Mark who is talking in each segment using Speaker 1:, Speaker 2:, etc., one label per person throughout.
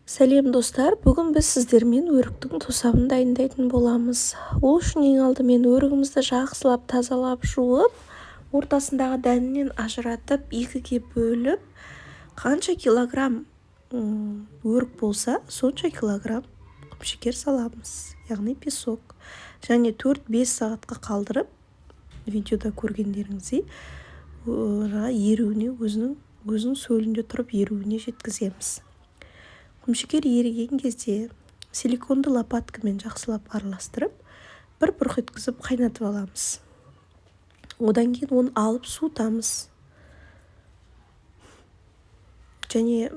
Speaker 1: Сәлем, достар! Бүгін біз сіздермен өріктің тосабын дайындайтын боламыз. Ол үшін ең алдымен өрігімізді жақсылап тазалап, жуып, ортасындағы дәнінен ажыратып, екіге бөліп, қанша килограмм өрік болса, сонша килограмм құмшекер саламыз, яғни песок. Және 4-5 сағатқа қалдырып, видеода көргендеріңіздей, жаңа еруіне, өзінің сөлінде тұрып еруіне жеткіземіз. Құмшекер еріген кезде силиконды лопаткамен жақсылап араластырып, бір бұрқ еткізіп қайнатып аламыз. Одан кейін оны алып суытамыз және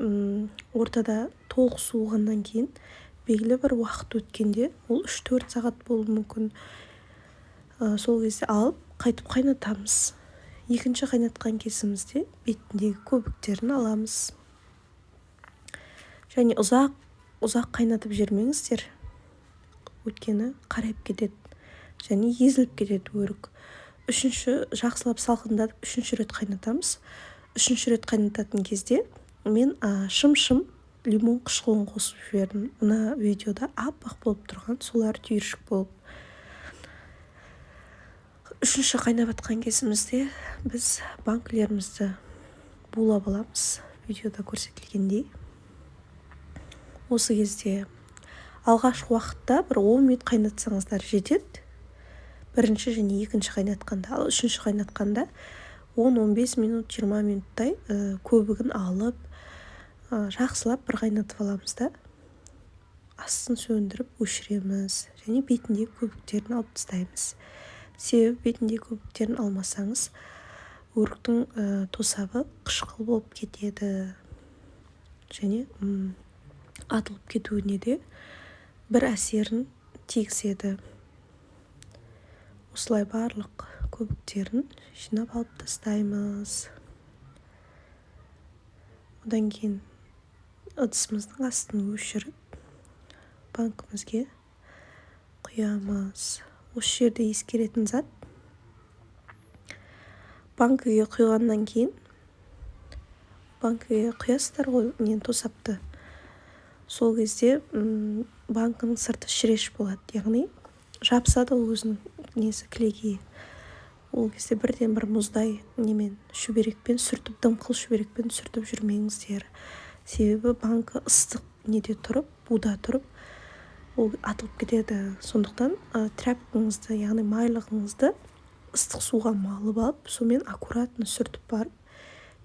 Speaker 1: ортада толық суығаннан кейін, белгілі бір уақыт өткенде, ол 3-4 сағат болуы мүмкін, сол кезде алып қайтып қайнатамыз. Екінші қайнатқан кезімізде бетіндегі көбіктерін аламыз. Және ұзақ ұзақ қайнатып жібермеңіздер, өйткені қарайып кетеді және езіліп кетеді өрік. Үшінші, жақсылап салқындатып, үшінші рет қайнатамыз. Үшінші рет қайнататын кезде мен шым-шым лимон қышқылын қосып жібердім. Мына видеода аппақ болып тұрған солар, түйіршік болып. Үшінші қайнап жатқан кезімізде біз банкілерімізді булап аламыз, видеода көрсетілгендей. Осы кезде алғашқы уақытта бір 10 минут қайнатсаңыздар жетеді бірінші және екінші қайнатқанда. Ал үшінші қайнатқанда 10-15 минут, 20 минуттай көбігін алып, жақсылап бір қайнатып аламыз да, астын сөндіріп, өшіреміз және бетіндегі көбіктерін алып тастаймыз. Себебі бетіндегі көбіктерін алмасаңыз, өріктің тосабы қышқыл болып кетеді және атылып кетуіне де бір әсерін тигізеді. Осылай барлық көбіктерін жинап алып тастаймыз. Одан кейін ыдысымыздың астын өшіріп, банкімізге құямыз. Осы жерде ескеретін зат: банкіге құйғаннан кейін, банкіге құясыздар ғой нені, тосапты, сол кезде банкінің сырты шіреш болады, яғни жабысады ол өзінің несі, кілегейі. Ол кезде бірден бір мұздай немен, шүберекпен сүртіп, дымқыл шүберекпен сүртіп жүрмеңіздер. Себебі банкі ыстық неде тұрып, буда тұрып, ол атылып кетеді. Сондықтан тряпкаңызды, яғни майлығыңызды ыстық суға малып алып, сонымен аккуратно сүртіп барып,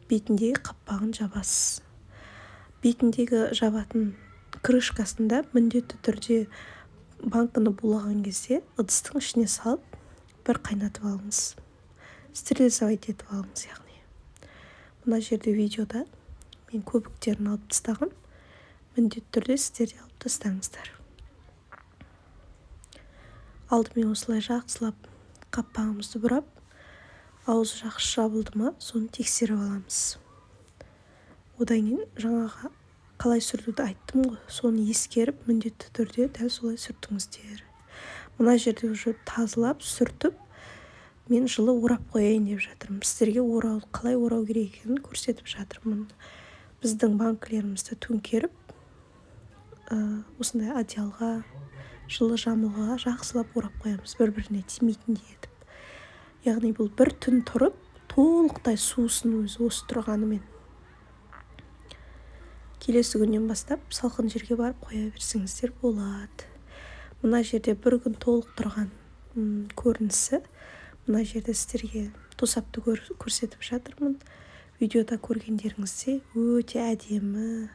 Speaker 1: бетіндегі қаппағын жабасыз. Бетіндегі жабатын крышкасында міндетті түрде банкіні булаған кезде ыдыстың ішіне салып, бір қайнатып алыңыз, стерилизовать етіп алыңыз. Яғни мына жерде видеода мен көбіктерін алып тастағам, міндетті түрде сіздер де алып тастаңыздар. Алдымен осылай жақсылап қаппағымызды бұрап, аузы жақсы жабылды ма, соны тексеріп аламыз. Одан кейін жаңағы қалай сүртуді айттым ғой, соны ескеріп, міндетті түрде дәл солай сүртіңіздер. Мына жерде уже тазалап, сүртіп, мен жылы орап қояйын деп жатырмын. Сіздерге орау, қалай орау керек екенін көрсетіп жатырмын. Біздің банкілерімізді төңкеріп, осындай одеялға, жылы жамылғыға жақсылап орап қоямыз, бір біріне тимейтіндей етіп. Яғни бұл бір түн тұрып, толықтай суысын өзі осы тұрғанымен. Келесі күннен бастап салқын жерге барып қоя берсеңіздер болады. Мына жерде бір күн толық тұрған көрінісі. Мына жерде сіздерге тосапты көрсетіп жатырмын. Видеода көргендеріңіздей, өте әдемі,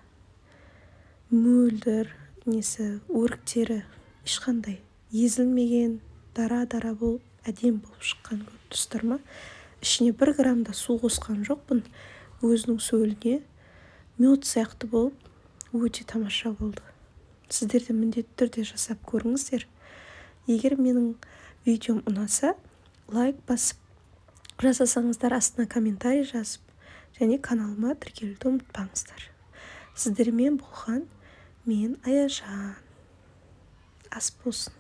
Speaker 1: мөлдір несі, өріктері ешқандай езілмеген, дара дара болып, әдемі болып шыққан. Көріп тұрсыздар ма? Ішіне бір грамм да су қосқан жоқпын. Өзінің сөліне мед сияқты болып, өте тамаша болды. Сіздер де міндетті түрде жасап көріңіздер. Егер менің видеом ұнаса, лайк басып, жасасаңыздар, астына комментарий жазып және каналыма тіркелуді ұмытпаңыздар. Сіздермен болған мен, Аяжан. Ас болсын!